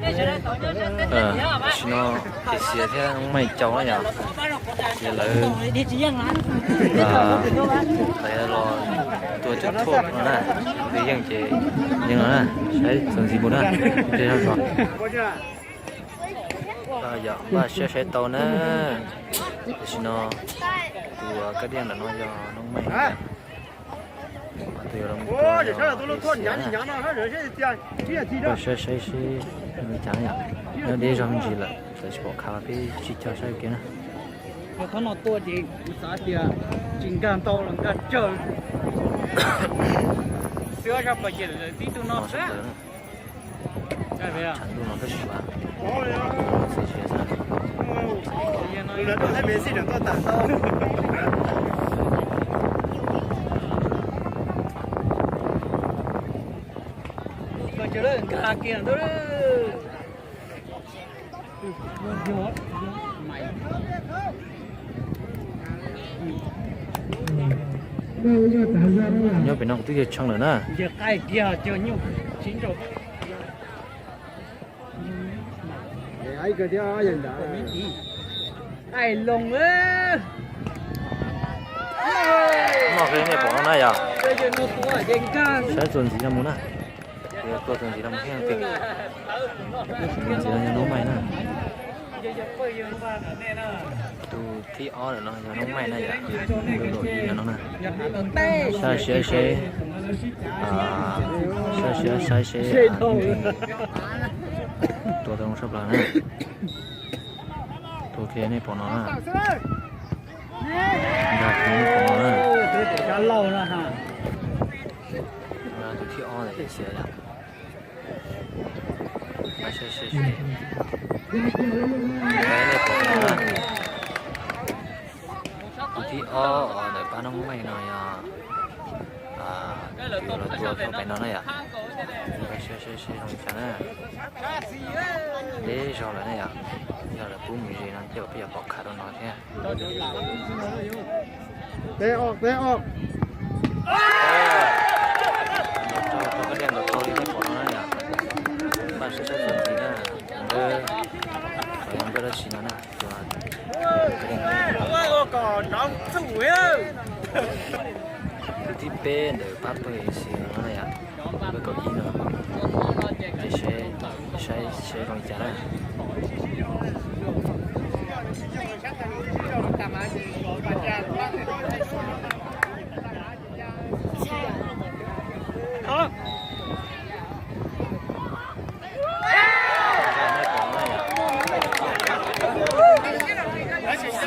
Tam sim no Xiav thiab Noob Maij caum na yom, ces lawv los tua cov thuaj no na, twg yeej ces yeej no na, saib txuas ntxiv mus na, tej zog zog. Yog npaj siab saib tau na, tam sim no tus kab diaj ntawm no yog Noob Maij. Tus yog los tua yog Xiav na. Npaj siab saib seb li cas na yom. Nyob deb zog me ntsis lawm, txawm tsis pom khav los peb sib cog saib ua ke na. Qhov no tua ces kuv xav tias tsis nkag ntau los nkag tsawg. Xwb ob zaj plaws ces lawv tib tug no xwb. Tshav ntuj no tab sis mas txiv siav xwb. Nkag kiag ntawd. Nyob pem no kuv twb yog tshee lawm na. Noj qe nej pom no na yom. Saib txuas ntxiv no mus na. Tua txuas ntxiv no mus thiab. Tus ntxiv no yog Noob Maij na. Tus thib ob ntawm no yog Noob Maij na yom. Tus ib no na. Saib seb, saib seb, saib seb tua tau zoo tshaj plaws na. Tua kiag nej pom no na. Nkag kiag nej pom no na. Tus thib ob ntawm Xiav yom. Tus thib ob ntawm pab Noob Maij no yog tus los tua rau pem no na yom. Saib seb zoo li cas na. Deb zog lawm na yom. Yog lawv pub mus ze no ces peb yuav pom khav rau no thiab. Rau kab diaj nkaus tau li nej pom no na yom. Npaj siab saib txuas ntxiv na. Nkawd, nkawd dab tsi no na. Tus thib peb ntawm pab pawg Xiav no na yom. Pawg kaum ib no. Ces saib, saib zoo li cas na.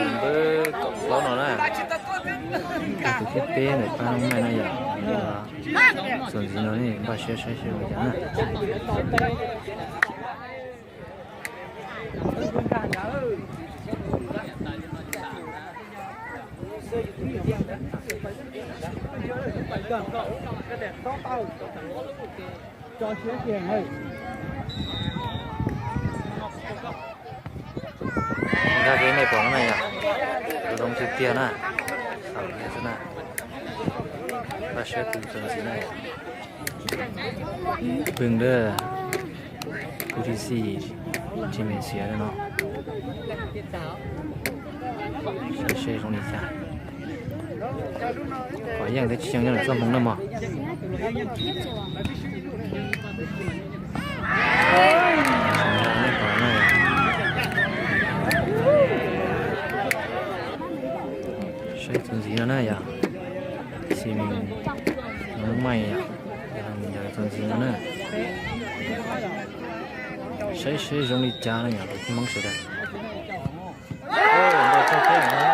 Tus npawb kaum plaub no na, tus thib peb ntawm pab Noob Maij no yom. Txuas ntxiv no nej npaj siab saib seb zoo li cas na. Nkag kiag nej pom no na yom, zoo tiag tiag na. Xaus kiag xwb na. Npaj siab tus txuas ntxiv na yom. Pw ntawd, kuv tsis xis, tsis me Xiav no. Saib seb zoo li cas. Pom yeej thiab tsis yeej nyob ntawm txoj hmoov na mog. Saib txuas ntxiv no na yom. Xi Mees, Noob Maij yom. Yog txuas ntxiv no na. Saib seb zoo li cas no yom, tus tib Hmoob sawv daws. Npaj txog teb no na.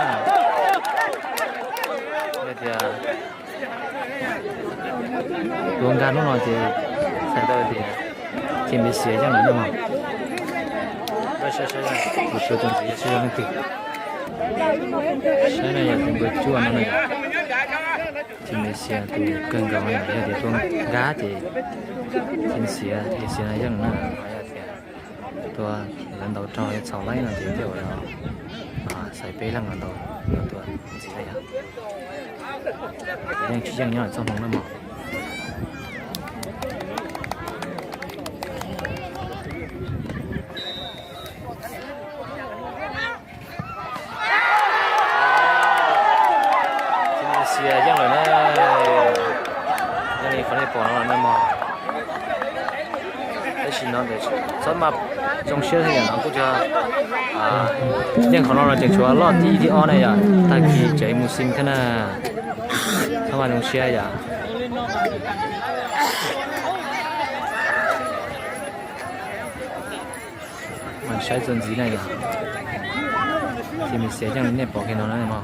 Hais tias tua nkag hnub no ces txhais tau tias ces npej Xiav yeej lawm no. Saib, saib, saib, tus sawv txuas ntxiv saib yog leej twg. Saib no yog tus npawg cuaj no na yom. Ces npej Xiav tus kawg nkaus no yom, yog tias tua nkag ces ces Xiav, ces Xiav no yeej na. Yog tias tua lawv ntaus raug txhaum laib no ces thiaj ua xaiv peb leeg los ntaus, los tua ntxiv na yom. Yeej tsis yeej nyob txoj hmoov na mog. Yog li qhov nej pom no na mog. Tab sis no txhob maj zoo siab thiab yom, no kuj yog yeej qhov no los tseem tshuav loj thib ib thib ob na yom, tag kis tseem mus xim thiab na. Txhob maj zoo siab yom. Mas saib txuas ntxiv na yom, ces nws xiav yeej li nej pom kiag no na mog.